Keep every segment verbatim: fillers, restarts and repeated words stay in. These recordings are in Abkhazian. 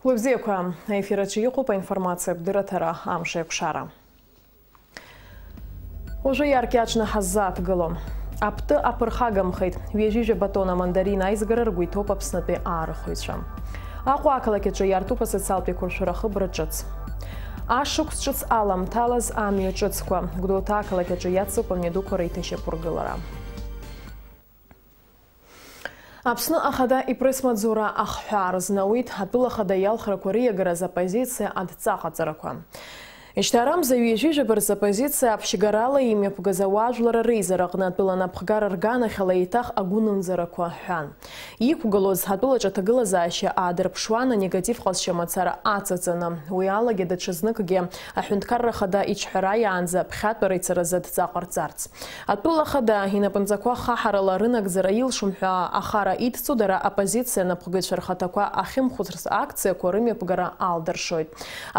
Уи бзиақәа, аефир аҿы иҟоуп аинформациатә дырраҭара «Амш еиқәшара». Уажәы иаркьаҿны ҳаззааҭгыло. Аптәы аԥырхагамхеит, ҩажәижәаба тонна амандарин аизгара ргәы иҭоуп Аԥснытәи аарыхыҩцәа. Аҟәа ақалақь аҿы иаартуп асоциалтә еиқәыршәара ахыбра ҿыц. Ашықәс ҿыц аламҭалаз амҩа ҿыцқәа, Гәдоуҭа ақалақь аҿы иацуп амҩадуқәа реиҭашьақәыргылара. Аԥсны Ахада ипресс-маҵзура ахҳәаа рызнауит, атәыла Ахада иалхрақәа риагаразы оппозициа адҵаҟаҵарақәа. Ишьҭаарамза ҩажәижәаба рзы оппозициа аԥшьгарала имҩаԥгаз ауаажәлар реизара аҟны атәыла анапхгара рганахьала еиҭах агәынамӡарақәа ҳәан. Иқәгылоз атәылаҿы аҭагылазаашьа аадырԥшуан анегатив ҟазшьа мацара аҵаҵаны. Уи алагьы даҽазныкгьы Аҳәынҭқарра Ахада иҿҳәара иаанӡа ԥхьатәара ицаразы адҵа ҟарҵарц. Атәыла Ахада инапынҵақәа хаҳарала рынагӡара илшом ҳәа ахара идҵо дара аоппозициа анапхгаҩцәа рхаҭақәа ахьымхәыцрц акциақәа рымҩаԥгара аалдыршоит.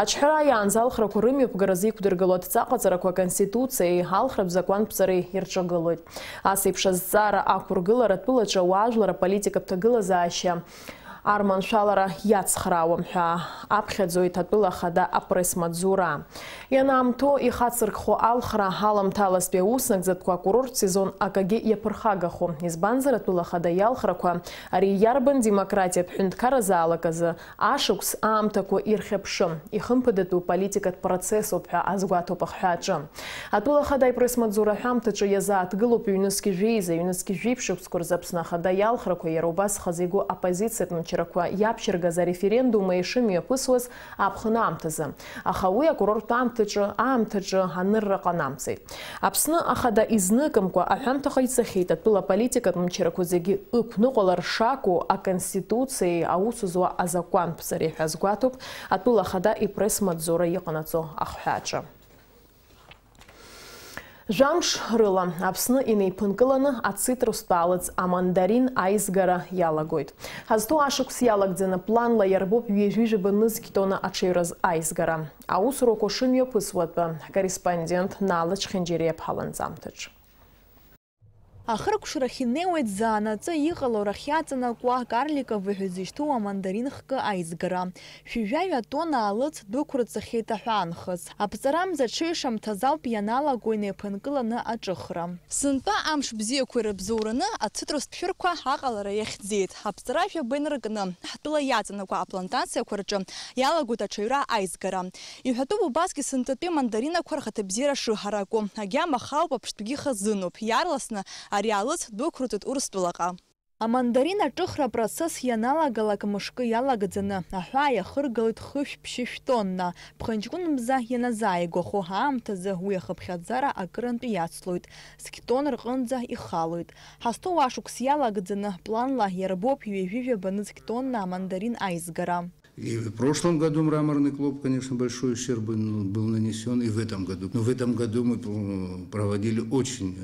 Аҿҳәара иаанӡа алхрақәа рымҩаԥгаразы иқәдыргыло адҵаҟаҵарақәа Аконституциеи алхратә закәанԥҵареи ирҿагылоит. Ас еиԥш азҵаара ақәыргылара атәылаҿы ауаажәлар аполитикатә ҭагылазаашьа арманшәалара иацхраауам ҳәа аԥхьаӡоит атәыла Ахада апресс-маҵзура. Ианаамҭоу ихацыркхо алхра аламҭалазтәи ауснагӡатәқәа акурорттә сезон акагьы иаԥырхагахом, избанзар атәыла Ахада иалхрақәа ари иарбан демократиатә ҳәынҭқарразаалак азы ашықәс аамҭақәа ирхьыԥшым, ихымԥадатәу политикатә процессуп ҳәа азгәаҭоуп ахҳәааҿы. Атәыла Ахада ипресс-маҵзура аҳәамҭаҿы иазааҭгылоуп ҩнызқь жәеиза, ҩнызқь жәиԥшь шықәсқәа рзы Аԥсны Ахада иалхрақәа, иара убас хазы игәы оппозициатә мчрақәа иаԥшьыргаз ареферендум еиԥш имҩаԥысуаз аԥхын аамҭазы. Аха уи акурорттә аамҭаҿы, аамҭаҿы анырра ҟанамҵеит. Аԥсны Ахада изныкымкәа аҳәамҭа ҟаиҵахьеит атәыла аполитикатә мчрақәа зегьы ықәныҟәалар шакәу Аконституциеи аусзуҩ азакәанԥҵареи ҳәа азгәаҭоуп атәыла Ахада ипресс-маҵзура иҟанаҵо ахҳәааҿы. Жәамш рыла Аԥсны инеиԥынкыланы ацитрустә аалыҵ амандарин аизгара иалагоит. Ҳазҭоу ашықәс иалагӡаны планла иарбоуп ҩажәижәаба нызқь тонна аҽаҩраз аизгара. Аусурақәа шымҩаԥысуа атәы ҳкорреспондент Нала Чхьынџьариаԥҳа ланҵамҭаҿ. Ахыркәшарахь инеиуеит заанаҵы иҟало рахь иаҵанакуа Карликовы ҳәа зышьҭоу амандарин хкы аизгара. Шәи жәаҩа тонна аалыҵ дәықәырҵахьеит аҳәаанхаз. Аԥҵарамза ҽеишамҭаз ауп ианалаго инеиԥынкыланы аҿыхра. Сынтәа амш бзиақәа ирыбзоураны ацитрустә шәырқәа аҟалара иахьӡеит. Аԥҵара жәаба инаркны, ҳтәыла иаҵанакуа аплантациақәа рҿы иалагоит аҽаҩра аизгара. Иҳәатәуп убасгьы сынтәатәи амандаринақәа рхаҭабзиара шыҳараку. Агьама хаауп, аԥштәгьы хазынуп. Иаарласны ари аалыҵ дәықәырҵоит Урыстәылаҟа. Амандарин аҿыхра апроцесс ианалагалак мышкы иалагӡаны, аҳәаа иахыргалоит хышә-ԥшьышә тонна, ԥхынҷкәын мза ианазааигәахо аамҭазы уи ахыԥхьаӡара акырынтә иацлоит, зқь тонн рҟынӡа ихалоит. Ҳазҭоу ашықәс иалагӡаны, планла иарбоуп ҩажәижәаба нызқь тонна амандарин аизгара. И в прошлом году мраморный клоп, конечно, большой ущерб был, был нанесён, и в этом году. Но в этом году мы, м, проводили очень, э,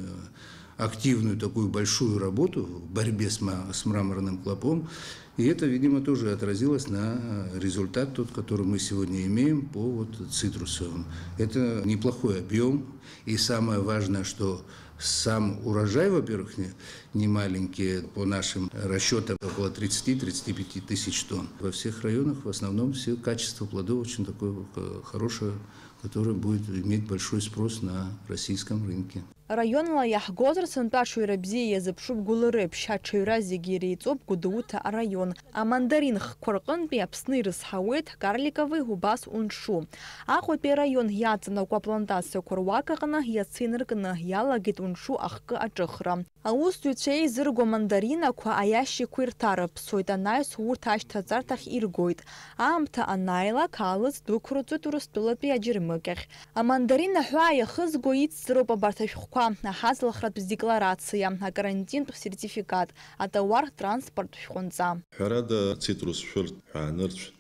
активную такую большую работу в борьбе с ма-, с мраморным клопом. И это, видимо, тоже отразилось на, э, результат тот, который мы сегодня имеем по вот цитрусовым. Это неплохой объём. И самое важное, что сам урожай, во-первых, не, не маленький, по нашим расчётам, около тридцати-тридцати пяти тысяч тонн. Во всех районах в основном все качество плодов очень такое, э, хорошее, которое будет иметь большой спрос на российском рынке. Раионла иаҳгозар, сынтәа аҽаҩра бзиа иазыԥшуп Гәылрыԥшь, аҽаҩра зегьы иреиҵоуп Гәдоуҭа араион. Амандарин хкқәа рҟынтәи Аԥсны ирызҳауеит Карликови убас Уншу. Аҟәатәи араион иаҵанакуа аплантациақәа руак аҟны иацы инаркны иалагеит Уншу ахкы аҿыхра. Аусзуҩцәа еизырго амандаринақәа аиашьыкьқәа ирҭарыԥсоит, анаҩс урҭ ашьҭаҵарҭахь иргоит. Аамҭа анааилак, аалыҵ дәықәырҵоит Урыстәылатәи аџьармыкьахь. Амандарин аҳәаа иахызго ицзароуп абарҭ ашәҟәқәа, аҳазлахратә декларациа, акарантинтә сертификат, атауар транспорттә шәҟәынҵа. Ҳәарада, ацитрус шәырҭ ҳәаанырцә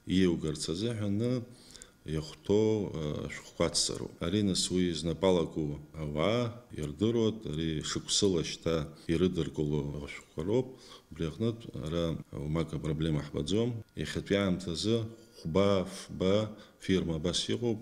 иеиугарц азыҳәаны иахәҭоу, э, ашәҟәқәа ацзароуп. Ари, нас, уи знапы алаку ауаа ирдыруеит, ари шықәсыла шьҭа ирыдыркыло ашәҟәқәа роуп. Убри аҟнытә ара уамак апроблема ҳбаӡом. Иахьатәи аамҭазы хәба, фба фирма абас иҟоуп,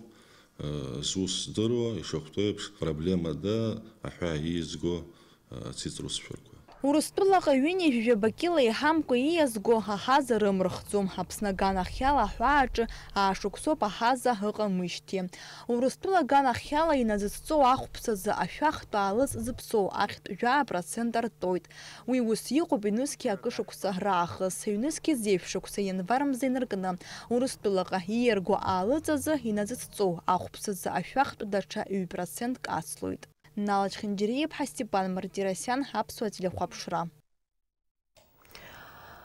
э, зус здыруа, ишахәҭоу еиԥш, проблемада аҳәаа ииазго, э, ацитрус шәырқәа. Урыстәылаҟа ҩынҩажәижәаба кьыла еиҳамкәа ииазго аҳаза рымырхӡом. Аԥсны аганахьала аҳәааҿы аашықәсоуп аҳаза ыҟамижьҭеи. Урыстәыла аганахьала иназыҵҵоу ахәԥсазы ашәахтә аалыҵ зыԥсоу ахьтә жәаа процент артоит. Уи ус иҟоуп ҩнызқьи акы шықәса раахыс, ҩнызқьи зеижә шықәса ианвар мза инаркны. Урыстәылаҟа ииарго аалыҵ азы иназыҵҵоу ахәԥсазы ашәахтә даҽа ҩ процентк ацлоит. Нала Чхинџьариа-иԥҳа, Степан Мартиросиан, Аԥсуа телехәаԥшра.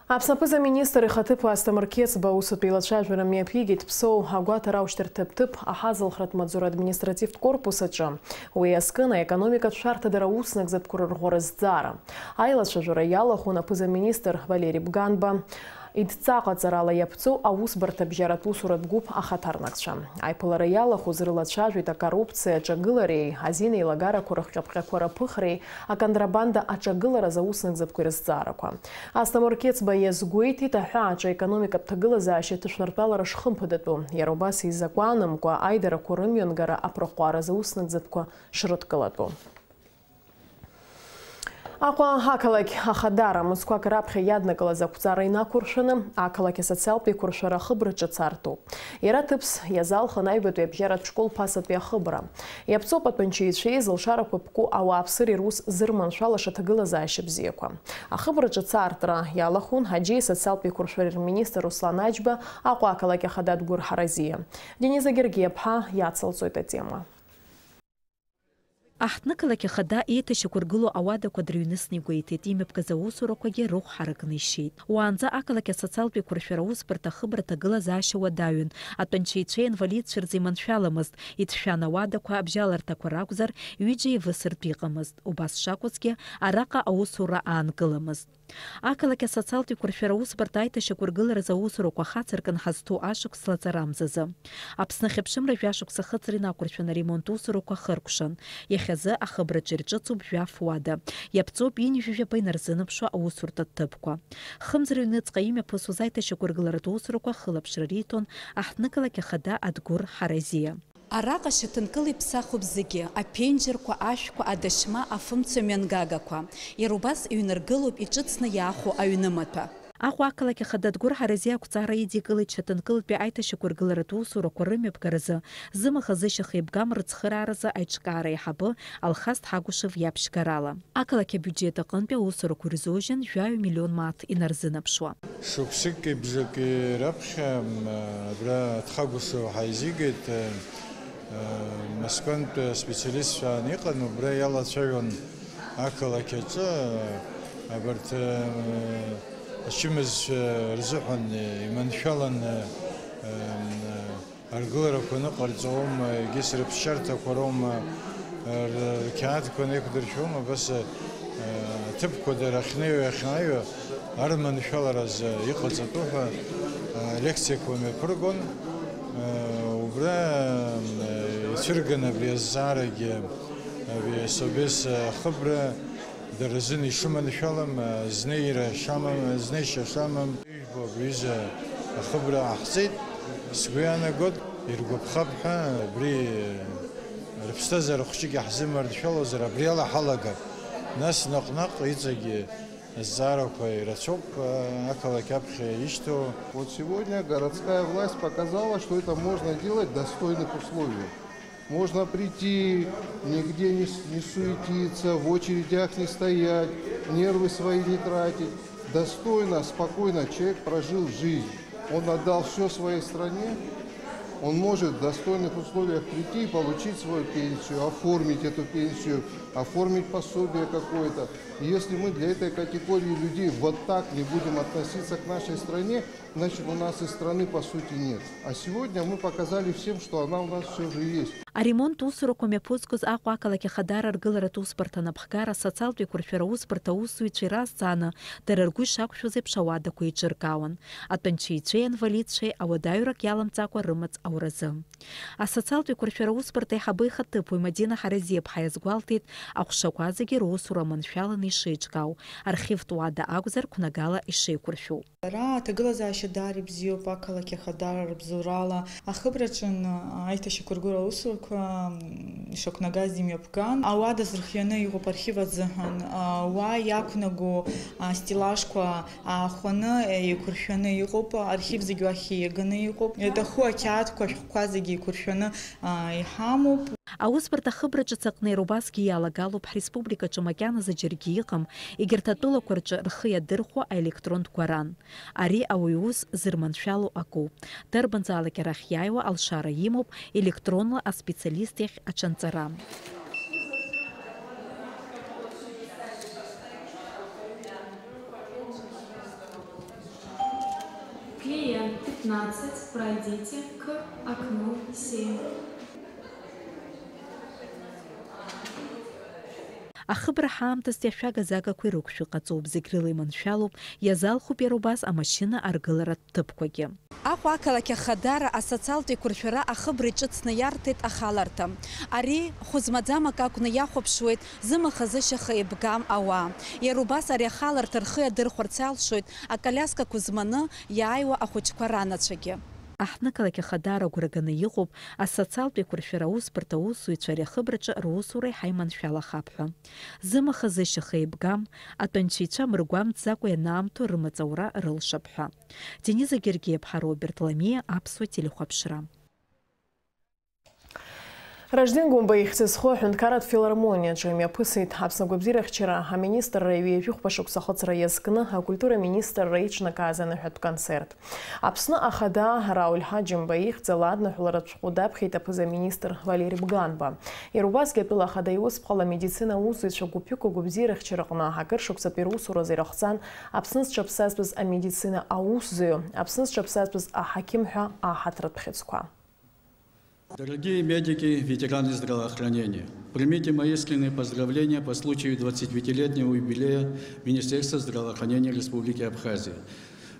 Аԥсны аԥыза-министр ихаҭыԥуаҩ Асҭамыр Қьецба аусутә еилацәажәара мҩаԥигеит Ԥсоу агәаҭара аушьҭырҭа ҭыԥ аҳазалхратә маҵзура административтә корпус аҿы. Уи иазкын аекономикатә шәарҭадара ауснагӡатәқәа рырӷәӷәара азҵаара. Аилацәажәара иалахәын аԥыза-министр Валери Бганба. Идҵа ҟаҵарала иаԥҵоу аусбарҭа абжьаратә усуратә гәыԥ ахаҭарнакцәа. Аиԥылара иалахәыз рылацәажәеит акоррупциа аҿагылареи азин еилагарақәа рыхҟьаԥҟьақәа раԥыхреи аконтрабанда аҿагыларазы ауснагӡатәқәеи рызҵаарақәа. Асҭамыр Қьецба иазгәеиҭеит, аҳәааҿы аекономикатә ҭагылазаашьа ҭышәныртәалара шхымԥадатәу, иара убас изакәанымкәа аидарақәа рымҩангара аԥырҟәаразы ауснагӡатәқәа шрыдкылатәу. Аҟәа ақалақь ахадара мызқәак раԥхьа иаднакылаз ақәҵара инақәыршәаны, ақалақь асоциалтә еиқәыршәара ахыбра ҿыц артуп. Иара ҭыԥс иазалхын аҩбатәи абжьаратә школ ԥасатәи ахыбра. Иаԥҵоуп атәанчеицәеи зылшарақәа ԥку ауааԥсыреи рус зырманшәалаша ҭагылазаашьа бзиақәа. Ахыбра ҿыц аартра иалахәын Аџьеи асоциалтә еиқәыршәареи рминистр Руслан Аџьба, Аҟәа ақалақь ахада Адгәыр Ҳаразиа. Дениза Гергиаԥҳа иацылҵоит атема. Аҳҭнықалақь ахада еиҭашьақәыргылоу ауадақәа дрыҩнысны игәеиҭеит, имҩаԥгаз аусурақәагьы рыхә ҳаракны ишьеит. Уаанӡа ақалақь асоциалтә еиқәыршәара аусбарҭа ахыбра аҭагылазаашьа уадаҩын, атәанчеицәеи аинвалидцәеи рзы иманшәаламызт, иҭшәан ауадақәа, абжьаларҭақәа ракәзар, ҩыџьа еивысыртә иҟамызт. Убас шакәызгьы, араҟа аусура аанкыламызт. Ақалақь асоциалтә еиқәыршәара аусбарҭа аиҭашьақәыргыларазы аусурақәа хацыркын ҳазҭоу ашықәс лаҵарамзазы. Аԥсны ахьыԥшымра жәашықәса ахыҵра инақәыршәаны аремонт усурақәа хыркәшан. Иахьазы ахыбраҿы ирҿыцуп жәаф уада. Иаԥҵоуп ҩынҩажәижәаба инарзынаԥшуа аусурҭа ҭыԥқәа. Хымз рыҩныҵҟа имҩаԥысуаз аиҭашьақәыргыларатә усурақәа ахылаԥшра риҭон аҳҭнықалақь ахада Адгәыр Ҳаразиа. Араҟа шьаҭанкыла иԥсахуп зегьы, аԥенџьырқәа, ашәқәа, адашьма, афымцәа мҩангагақәа. Иара убас иҩнаргылоуп иҿыцны иаахәо аҩнымаҭәа. Аҟәа ақалақь ахада Адгәыр Ҳаразиа ақәҵара идикылеит шьаҭанкылатәи аиҭашьақәыргыларатә усурақәа рымҩаԥгаразы, зымаха-зышьаха еибгам рыцхырааразы аиҿкаара аиҳабы Алхас Ҭҳагәышев иаԥшьгарала. Ақалақь абиуџьет аҟынтәи аусурақәа ирзужьын жәаҩа миллион мааҭ инарзынаԥшуа. Шықәсыки бжаки раԥхьа, м, абра Ҭхагәышев ҳаизигеит, м, Москвантәи аспециалистцәа аан иҟан, убра иалацәажәон ақалақь аҿы, абарҭ, м, ачымазцәа рзыҳәан иманшәалан, м, аргыларақәа ныҟарҵом, егьыс рыԥсшьарҭақәа роума, р-, рқьаадқәа неиқәдыршәома, абас, э, аҭыԥқәа дара ахьнеиуа, иахьааиуа арманшәаларазы иҟаҵатәу ҳәа, э, лекциақәа мҩаԥыргон. Э, убра, э, ицәырган абри азҵаарагьы, абри асобес ахыбра дара рзын ишыманшәалам, э, знеира шамам, знеишьа шамам. Ижәбо абри аҩыза ахыбра ҟаҳҵеит, сгәы иаанагоит, иргәаԥхап ҳәа, абри рыԥсҭазаара хәҷык иаҳзыманшәалозар, абриала ҳалагап. Нас наҟ-наҟ иҵегьы азҵаарақәа ирацәоуп, ақалақь аԥхьа ишьҭоу. Вот сегодня городская власть показала, что это можно делать в достойных условиях. Можно прийти, нигде не с-, не суетиться, в очередях не стоять, нервы свои не тратить. Достойно, спокойно человек прожил жизнь. Он отдал всё своей стране. Он может в достойных условиях прийти и получить свою пенсию, оформить эту пенсию, оформить пособие какое-то. И если мы для этой категории людей вот так не будем относиться к нашей стране, значит, у нас и страны, по сути, нет. А сегодня мы показали всем, что она у нас всё же есть. Аремонт усурақәа мҩаԥызгоз Аҟәа ақалақь ахадара аргыларатә усбарҭа анапхгара асоциалтә еиқәыршәара усбарҭа аусзуҩцәа иразҵааны, дара ргәы ишақәшәоз еиԥш ауадақәа еиҿыркаауан. Атәанчеицәеи анвалидцәеи ауадаҩрак иаламҵакәа рымаҵ ауразы. Асоциалтә еиқәыршәара усбарҭа аиҳабы ихаҭыԥуаҩ Мадина Ҳаразиаԥҳа иазгәалҭеит, аҟәшақәа зегьы русура маншәаланы ишеиҿкаау, архивтә уада акәзар, қәнагала ишеиқәыршәу. Ара аҭагылазаашьа даара ибзиоуп, ақалақь ахадара рыбзоурала. Ахыбраҿы аиҭашьақәыргылара аусурақәа, м, ишақәнагаз имҩаԥган. Ауада зырхианы иҟоуп архив азыҳәан. А, уа иақәнаго, а, стеллажқәа аахәаны, еиқәыршәаны иҟоуп, архив зегь уахь ииаганы иҟоуп. Иаҭаху ақьаадқәа, ашәҟәқәа зегь еиқәыршәаны, а, иҳамоуп. Аусбарҭа ахыбра ҿыц аҟны иара убасгьы иалагалоуп ҳреспубликаҿы макьаназы џьаргьы иҟам, егьырҭ атәылақәа рҿы рхы иадырхәо аелектронтә гәаран. Ари ауаҩы иус зырманшәало акоуп. Дарбанзаалак арахь иааиуа алшара имоуп електронла аспециалист иахь аҽанҵара. Клиент пятнадцать, пройдите к окну семь. Ахыбра ҳаамҭазтәи ашәага-загақәа ирықәшәо иҟаҵоуп, зегь рыла иманшәалоуп, иазалхуп иара убас амашьына аргыларатә ҭыԥқәагьы. Аҟәа ақалақь ахадара асоциалтә еиқәыршәара ахыбра иҿыцны иарҭеит ахаларҭа. Ари хәы змаӡам акы акәны иахәаԥшуеит зымаха-зышьаха еибгам ауаа. Иара убас ари ахаларҭа рхы иадырхәарц иалшоит аколиаскақәа зманы иааиуа ахәыҷқәа ранацәагьы. Аҳҭнықалақь ахадара агәра ганы иҟоуп асоциалтә еиқәыршәара аусбарҭа аусзуҩцәа ари ахыбраҿы русура иҳаиманшәалахап ҳәа. Зымаха-зышьаха еибгам, атәанчеицәа мыргәамҵӡакәа ианаамҭоу рымаҵ аура рылшап ҳәа. Дениза Гергиеԥҳа, Роберт Ламиа, Аԥсуа телехәаԥшра. Ражден Гәымба ихьӡ зху аҳәынҭқарратә филармониаҿы имҩаԥысит Аԥсны агәабзиарахьчара аминистрра ҩажәи хәба шықәса ахыҵра иазкны акультура аминистрра иҿнакааз аныҳәатә концерт. Аԥсны Ахада Рауль Ҳаџьымба ихьӡала адныҳәаларатә шәҟәы даԥхьеит аԥыза-министр Валери Бганба. Иара убасгьы атәыла Ахада иусԥҟала амедицина аусзуҩцәа гәыԥҩык агәабзиарахьчараҟны акыр шықәсатәи русуразы ирахәӡан Аԥсны зҽаԥсазтәыз амедицина аусзуҩы, Аԥсны зҽаԥсазтәыз аҳақьым ҳәа аҳаҭыртә хьыӡқәа. Дорогие медики, ветераны здравоохранения, примите мои искренние поздравления по случаю двадцатипятилетнего юбилея Министерства здравоохранения Республики Абхазия.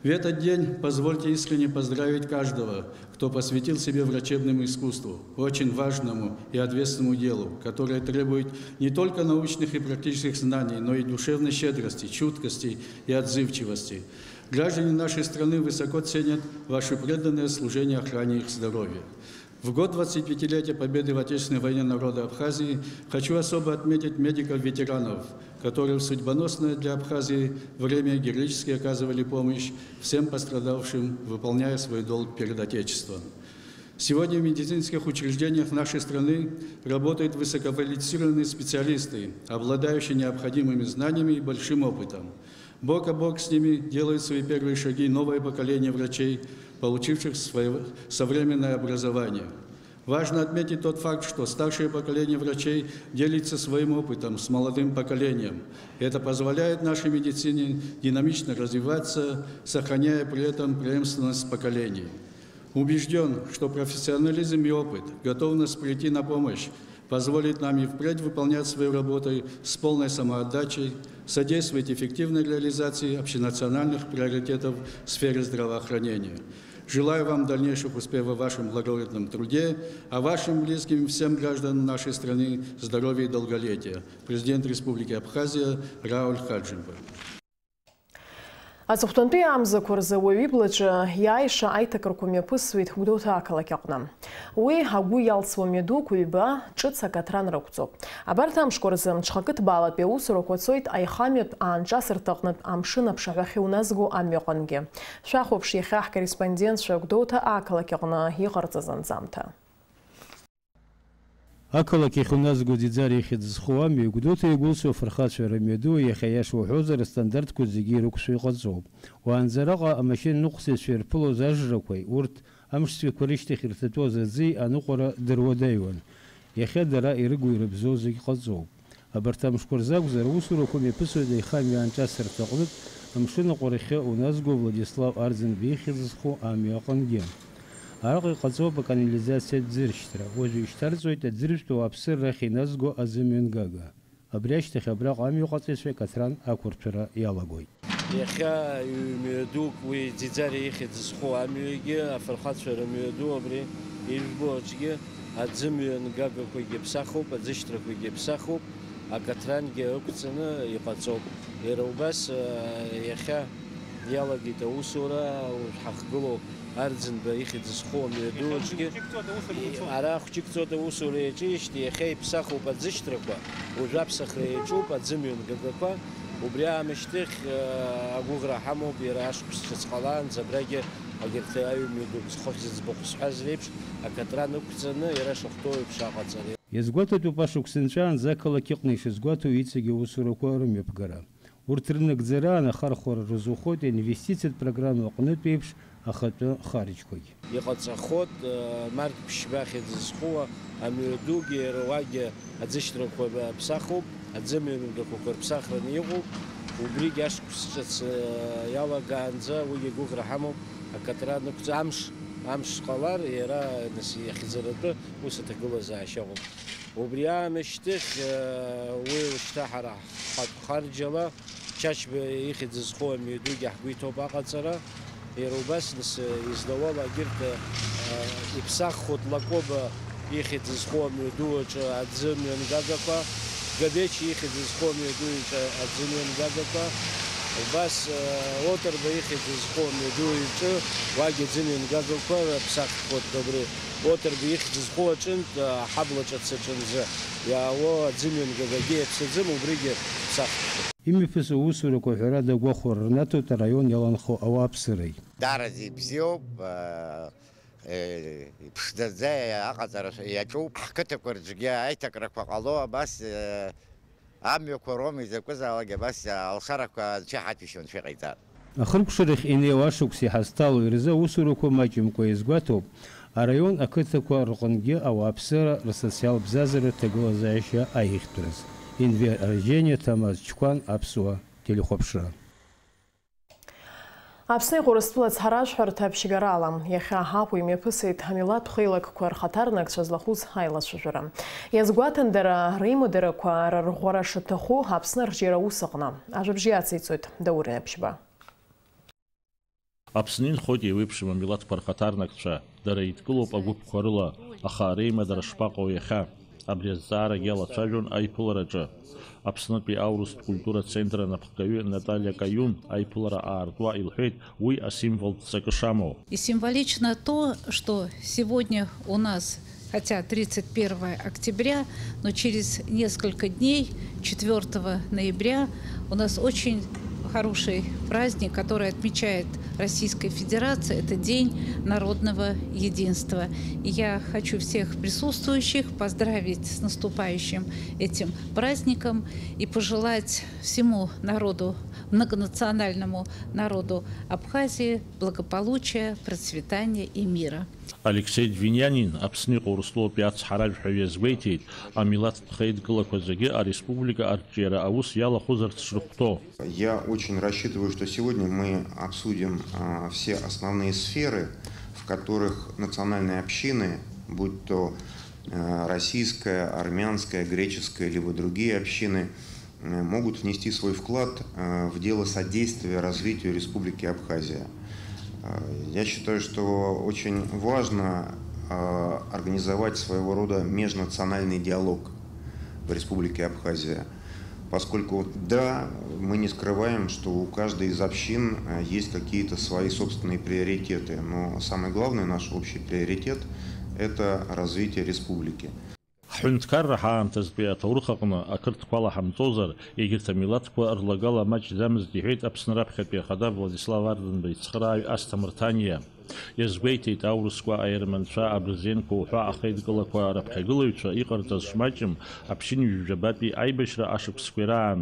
В этот день позвольте искренне поздравить каждого, кто посвятил себя врачебному искусству, очень важному и ответственному делу, которое требует не только научных и практических знаний, но и душевной щедрости, чуткости и отзывчивости. Граждане нашей страны высоко ценят ваше преданное служение охране их здоровья. В год двадцатипятилетия Победы в Отечественной войне народа Абхазии хочу особо отметить медиков-ветеранов, которые в судьбоносное для Абхазии время героически оказывали помощь всем пострадавшим, выполняя свой долг перед Отечеством. Сегодня в медицинских учреждениях нашей страны работают высококвалифицированные специалисты, обладающие необходимыми знаниями и большим опытом. Бок о бок с ними делают свои первые шаги новое поколение врачей, получивших своего-, современное образование. Важно отметить тот факт, что старшее поколение врачей делится своим опытом с молодым поколением. Это позволяет нашей медицине динамично развиваться, сохраняя при этом преемственность поколений. Убежден, что профессионализм и опыт, готовность прийти на помощь позволит нам и впредь выполнять свою работу с полной самоотдачей, содействовать эффективной реализации общенациональных приоритетов в сфере здравоохранения. Желаю вам дальнейших успехов в вашем благородном труде, а вашим близким и всем гражданам нашей страны здоровья и долголетия. Президент Республики Абхазия Рауль Хаджимба. Аҵыхәтәантәи амзақәа рзы ауаҩы иблаҿы иааиша аиҭакрақәа мҩаԥысуеит Гәдоуҭа ақалақь аҟны. Уи агәы иалсуа мҩадуқәа ҩба ҿыц акаҭран рықәҵоуп. Абарҭ амшқәа рзы мҽхакы ҭбаалатәи аусурақәа цоит аихамҩатә аанҿасырҭа аҟнытә амшын аԥшаҳәахьы уназго амҩаҟынгьы. Шәахәаԥш иахьа ҳкорреспондентцәа Гәдоуҭа ақалақь аҟны иҟарҵаз анҵамҭа. Ақалақь ахь уназго Ӡиӡар ихьӡ зху амҩеи Гәдоуҭа иагәылсуа афырхацәа рымҩадуи иахьа, иаша уҳәозар, астандартқәа зегьы ирықәшәо иҟаҵоуп. Уаанӡа араҟа амашьынаныҟәцаҩцәа ирԥылоз ажрақәеи урҭ амшцәгьақәа рышьҭахь ирҭатәоз аӡи аныҟәара дыруадаҩуан. Иахьа дара ирыгу-ирыбзоу зегь ҟаҵоуп. Абарҭ амшқәа рзы акәзар, аусурақәа мҩаԥысуеит аихамҩа аанҿасырҭа аҟнытә амшын аҟәарахьы уназго Владислав Арӡынба ихьӡ зху амҩа аҟынгьы. Араҟа иҟаҵоуп аканализациатә ӡыршьҭра, уажәы ишьҭарҵоит аӡыржәтә ауааԥсыра рахь иназго аӡы мҩангага. Абри ашьҭахь абраҟа амҩаҟаҵаҩцәа акаҭран ақәырҭәара иалагоит. Иахьа ҩ-, мҩадук, уи Ӡиӡари ихьӡ зху амҩагьы, афырхацәа рымҩаду абри ижәбо аҿгьы, аӡы мҩангагақәагьы ԥсахуп, аӡышьҭрақәагьы ԥсахуп, акаҭрангьы ықәҵаны иҟаҵоуп. Иара убас, а, иахьа Иалагеит аусура, уажә ҳахгылоу Арӡынба ихьӡ зху амҩаду аҿгьы. Ара хәҷык ҵуеит аусура иаҿижьҭеи, иахьа иԥсахуп аӡышьҭрақәа, уажә аԥсахра иаҿуп аӡымҩан гагақәа. Убри аамышьҭахь, э, агәыӷра ҳамоуп, иара ашықәс ҿыц ҟалаанӡа абрагьы агьырҭ аҩ-мҩадук зхыхь зыӡбахә сҳәаз реиԥш, акатра нықәҵаны, иара шахәҭоу еиԥш аҟаҵара. Иазгәаҭатәуп ашықәс нҵәаанӡа ақалақь аҟны ишазгәаҭоу иҵегь аусурақәа рымҩаԥгара. Урҭ рынагӡараан ахархәара рзухоит аинвестициатә программа аҟнытә еиԥш ахатәы харџьқәагь. Иҟаҵахот, э, март ԥшьба ахьӡ зху амҩадугьы иара уагьы аӡышьҭрақәа ԥсахуп, аӡымҩан гақәақәа рԥсахраны иҟоуп, убригь ашықәс ҿыц, э, иалагаанӡа уигьы гәыӷра ҳамоуп, акатра нықәҵа-, амш, амш ҟалар, иара нас иахьӡаратәы ус аҭагылазаашьа ыҟоуп. Убри аамышьҭахь, э, уи ушьҭа ҳара ҳхатә харџьала Чачба ихьӡ зху амҩадугьы ҳгәы иҭоуп аҟаҵара. Иара убас нас, э, излауала агьырҭ, э, иԥсаххоит Лакоба ихьӡ зху амҩаду аҿы аӡы мҩангагақәа, Габечи ихьӡ зху амҩаду иҿы аӡы мҩангагақәа, убас, э, Отарба ихьӡ зху амҩаду иҿы уагь аӡы мҩангагақәа ԥсаххоит абри. Отарба ихьӡ зху аҿынтә, э, аҳабла ҿыц аҿынӡа иаауа аӡы мҩангагагьы иаԥсаӡым, убригьы ԥсаххоит. Имҩаԥысуа усурақәа ҳәарада агәахәара рнаҭоит араион иаланхо ауааԥсыреи. Даараӡа ибзиоуп, э, э, иԥшӡаӡа аҟаҵара иаҿуп. Ҳқыҭақәа рҿгьы аиҭакрақәа ҟало, абас, э, амҩақәа роуми закәызаалак, абас алшарақәа анцәа иҳаҭәеишьо анцәа иҟаиҵар. Ахыркәшарахь инеиуа ашықәс иҳазҭало ирзы аусурақәа маҷымкәа иазгәаҭоуп араион ақыҭақәа рҟынгьы ауааԥсыра рсоциалтә бзазаратә ҭагылазаашьа аихьтәраз. Енвер Арџьениа, Ҭамаз Чқәан, Аԥсуа телехәаԥшра. Аԥсни Урыстәыла ацҳаражәҳәарҭа ԥшьгарала, иахьа Аҟәа имҩаԥысит амилаҭтә хеилакқәа рхаҭарнакцәа злахәыз аилацәажәара. Иазгәаҭан дара, рымадарақәа, рырӷәӷәара шаҭаху Аԥсны арҿиара аус аҟны. Ажәабжь иациҵоит Даур Инаԥшьба. Аԥсны инхоит еиуеиԥшым амилаҭқәа рхаҭарнакцәа. Дара еидкылоуп агәыԥқәа рыла, аха реимадара шԥаҟоу иахьа? Абри азҵаарагьы алацәажәон аиԥылараҿы. Аԥснытәи аурыстә культура центр анапхгаҩы Наталиа Каиун аиԥылара аартуа илҳәеит уи асимволтә ҵакы шамоу. И символично то, что сегодня у нас, хотя тридцать первое октября, но через несколько дней, четвёртого ноября, у нас очень хороший праздник, который отмечает Российская Федерация, это День народного единства. И я хочу всех присутствующих поздравить с наступающим этим праздником и пожелать всему народу, многонациональному народу Абхазии благополучия, процветания и мира. Алексей Двинянин, Аԥсны иҟоу Урыстәылатәи ацҳаражәҳәаҩ, иазгәеиҭеит, амилаҭтә хеидкылақәа зегьы ареспублика арҿиара аус иалахәызарц шрыхәҭоу. Я очень рассчитываю, что сегодня мы обсудим, а, все основные сферы, в которых национальные общины, будь то, э, российская, армянская, греческая, либо другие общины, э, могут внести свой вклад, э, в дело содействия развитию Республики Абхазия. Э, я считаю, что очень важно, э, организовать своего рода межнациональный диалог в Республике Абхазия. Поскольку, да, мы не скрываем, что у каждой из общин, э, есть какие-то свои собственные приоритеты, но самый главный наш общий приоритет — это развитие республики. Ҳҳәынҭқарра ҳаамҭазтәи аҭоурых аҟны ақырҭқәа алаҳамҵозар, егьырҭ амилаҭқәа рлагала маҷӡамызт, иҳәеит Аԥсны раԥхьатәи ахада Владислав Ардынба ицхырааҩ Асҭамыр Ҭаниа. Иазгәеиҭеит аурысқәа, аерманцәа, абырзенқәа уҳәа ахеидкылақәа раԥхьагылаҩцәа иҟарҵаз шмаҷым, аԥшьынҩажәабатәи аибашьра ашықәсқәа ираан.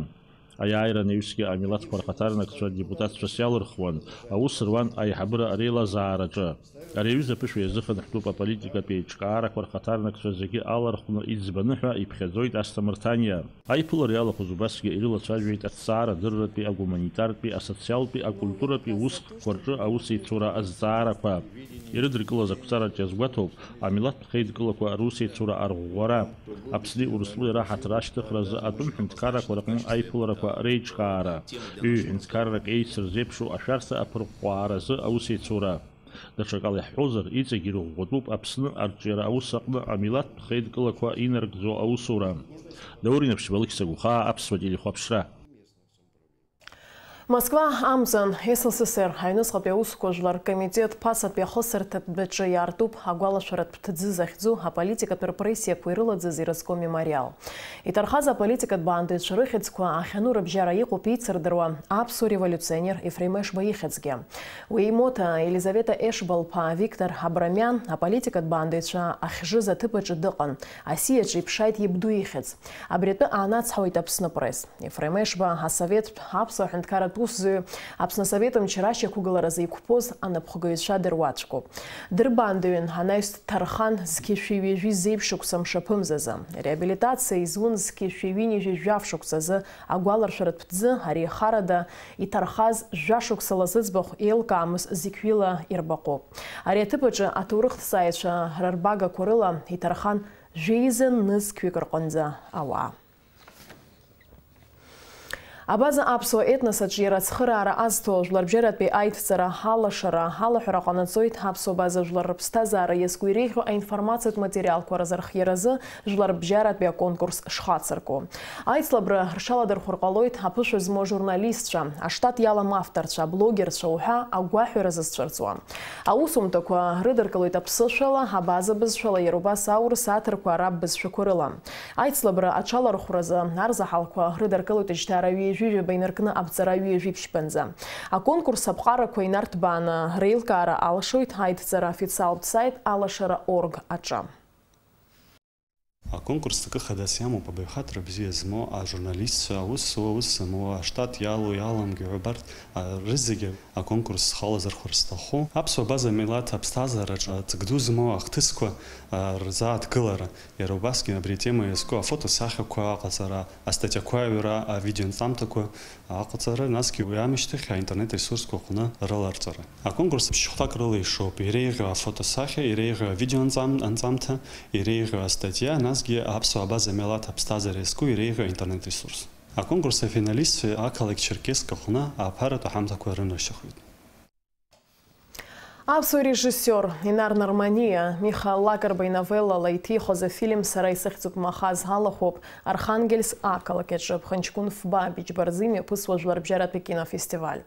Аиааира анаҩсгьы амилаҭқәа рхаҭарнакцәа депутатцәас иалырхуан, аус руан аиҳабыра реилазаараҿы. Ари аҩыза аԥышәа иазыхынҳәтәуп аполитикатә еиҿкаарақәа рхаҭарнакцәа зегьы алархәны иӡбаны ҳәа иԥхьаӡоит Асҭамыр Ҭаниа. Аиԥылара иалахәыз убасгьы ирылацәажәеит аҭҵаара адырратәи, агуманитартәи, асоциалтәи, акультуратәи усхкқәа рҿы аусеицура азҵаарақәа. Ирыдыркылаз ақәҵараҿ иазгәаҭоуп амилаҭтә хеидкылақәа русеицура арӷәӷәара, Аԥсни Урыстәылеи раҳаҭыр ашьҭыхразы атәым ҳәынҭқаррақәа рҟны аиԥыларақәа реиҿкаара, ҩ-ҳәынҭқаррак еицырзеиԥшу ашәарҭа аԥырҟәҟәааразы аусеицура. Даҽакала иаҳҳәозар, иҵегь ирӷәӷәатәуп Аԥсны арҿиара аус аҟны амилаҭтә хеидкылақәа инарыгӡо аусура. Даур Инаԥшьба, Алықьса Гәхаа, Аԥсуа телехәаԥшра. Москва амҵан, С С С Р аҩныҵҟатәи аусқәа жәлар ркомитет ԥасатәи ахысырҭатә дәаҿы иаартуп агәалашәаратә ҭӡы захьӡу аполитикатә репрессиақәа ирылаӡыз ирызку амемориал. Иҭархаз аполитикатә баандыҩцәа рыхьӡқәа ахьану рыбжьара иҟоуп еицырдыруа аԥсуа револиуционер Ефрем Ешба ихьӡгьы. Уи имоҭа Елизавета Ешба лԥа Виктор Абрамиан аполитикатә баандыҩцәа ахьжыз аҭыԥ аҿы дыҟан, асиаҿы иԥшааит ибду ихьӡ. Абри атәы аанацҳауеит Аԥсны Пресс. Ефрем Ешба асоветтә аԥсуа ҳәынҭқарратә усзуҩы, Аԥсны Асовет мчра ашьақәгыларазы иқәԥоз анапхгаҩцәа дыруаӡәкуп. Дырбаандаҩын анаҩс дҭархан зқьи шәи ҩажәи зеижә шықәса мшаԥымзазы. Реабилитациа изун зқьи шәи ҩынҩажәи жәаф шықәсазы агәаларшәаратә ҭӡы, ари харада иҭархаз жәа шықәсала зыӡбахә еилкаамыз зықьҩыла ирбаҟоуп. Ари аҭыԥ аҿы аҭоурыхҭҵааҩцәа рырбагақәа рыла иҭархан жәеиза нызқьҩык рҟынӡа ауаа. Абаза аԥсуа етнос аҿиара ацхыраара азҭо жәларбжьаратәи аидҵара алашара алаҳәара ҟанаҵоит аԥсуа база жәлар рыԥсҭазаара иазку иреиӷьу аинформациатә материалқәа рзырхиаразы жәларбжьаратәи аконкурс шхацырку. Аицлабра рҽаладырхәыр ҟалоит аԥышәа змоу ажурналистцәа, аштат иалам авторцәа, аблогерцәа уҳәа агәаҳәара зызцәырҵуа. Аусумҭақәа рыдыркылоит аԥсышәала, абаза бызшәала, иара убас аурыс, аҭырқәа, араб бызшәақәа рыла. Аицлабра аҽалархәразы арзаҳалқәа рыдыркылоит жьҭаара ҩажәи жәаба инаркны аԥҵара ҩажәи ԥшьбанӡа. Аконкурс аԥҟарақәа инарҭбааны реилкаара алшоит аидҵара официалтә сайт алашара орг аҿы. Аконкурс ҵакы хадас иамоуп абаҩхатәра бзиа змоу ажурналистцәа, аус зуа, аус змоу, аштат иалоу, иаламгеи, убарҭ, а, рызегьы аконкурс схалазырхәыр сҭаху. Аԥсуа база милаҭ аԥсҭазаараҿы ҵак ду змоу ахҭысқәа, а, рзааҭгылара, иара убасгьы абри атема иазку афотосахьақәа аҟаҵара, астатиақәа аҩра, авидеонҵамҭақәа, аҟаҵара, насгьы уи аамышьҭахь аинтернет ресурсқәа аҟны рыларҵара. Аконкурс ԥшьхәҭак рыла ишоуп, иреиӷьу афотосахьа, иреиӷьу авидеоанҵам-, анҵамҭа, иреиӷьу астатиа, насгьы аԥсуа абаза милаҭ аԥсҭазаара иазку иреиӷьу аинтернет ресурс. Аконкурс афиналистцәа ақалақь Черкесск аҟны аԥаратә аҳамҭақәа рынаршьахоит. Аԥсуа режиссиор Инар Нарманиа Миха Лакрба иновеллала иҭихыз афильм Сара исыхьӡуп Махаз алахәуп Архангельск ақалақь аҿы ԥхынҷкәын фба Беџьбарӡы имҩаԥысуа жәларбжьаратәи кинофестиваль.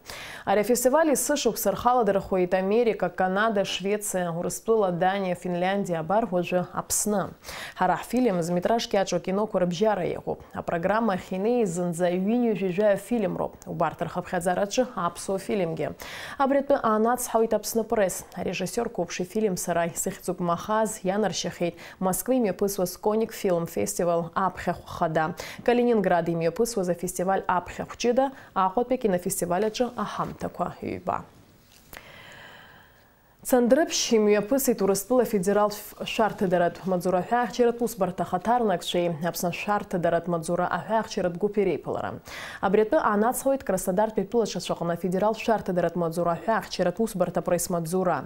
Ари афестиваль есышықәса рхаладырхәуеит Америка, Канада, Швециа, Урыстәыла, Даниа, Финляндиа, абар уажәы Аԥсны. Ҳара ҳфильм зметраж кьаҿу акиноқәа рыбжьара иҟоуп. Апрограмма ахьинеиз зынӡа ҩынҩажәи жәаҩа фильм роуп. Убарҭ рхыԥхьаӡараҿы аԥсуа фильмгьы. Абри атәы аанацҳауеит Аԥсны Пресс. Арежиссиор қәыԥш ифильм Сара исыхьӡуп Махаз ианаршьахьеит Москва имҩаԥысуаз Коник Фильм Фестивал аԥхьахә хада, Калининград имҩаԥысуаз афестиваль аԥхьахә ҷыда, Аҟәатәи акинофестиваль аҿы аҳамҭақәа ҩба. Цандрыԥшь имҩаԥысит Урыстәыла афедералтә шәарҭадаратә маҵзура аҳәаахьчаратә усбарҭа ахаҭарнакцәеи Аԥсны ашәарҭадаратә маҵзура аҳәаахьчаратә гәыԥи реиԥылара. Абри атәы аанацҳауеит Краснодартәи атәылаҿацәаҟны афедералтә шәарҭадаратә маҵзура аҳәаахьчаратә усбарҭа апресс-маҵзура.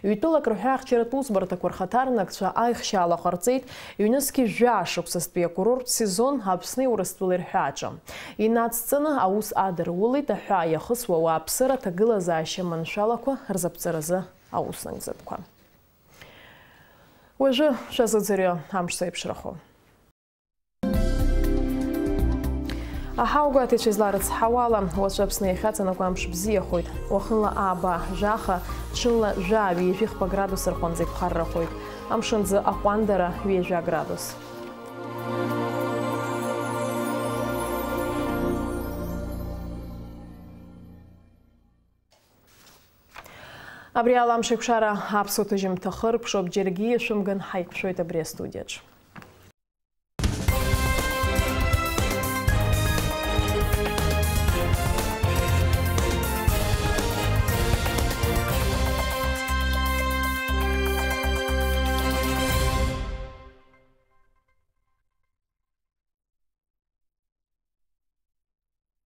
Ҩ-тәылак рҳәаахьчаратә усбарҭақәа рхаҭарнакцәа аихшьаала ҟарҵеит ҩнызқьи жәаа шықәсазтәи акурорттә сезон Аԥсни Урыстәылеи рҳәааҿы. Инацҵаны аус адырулеит аҳәаа иахысуа ауааԥсыра аҭагылазаашьа маншәалақәа рзаԥҵаразы аус нагӡатәқәа. Уажәы шәазыӡырҩы амш зеиԥшрахо. Аҳауагәаҭаҩцәа изларыцҳауала, уаҵәы Аԥсны иахьаҵанакуа амш бзиахоит. Уахынла ааба, жәаха, ҽынла жәаа-ҩажәихԥа градус рҟынӡа иԥхаррахоит. Амшынӡы аҟәандара ҩажәа градус. Абри ала амшеиқәшара аԥсуа ҭыжьымҭа хыркәшоуп, џьаргьы иашәымган ҳаиқәшәоит абри астудиаҿ.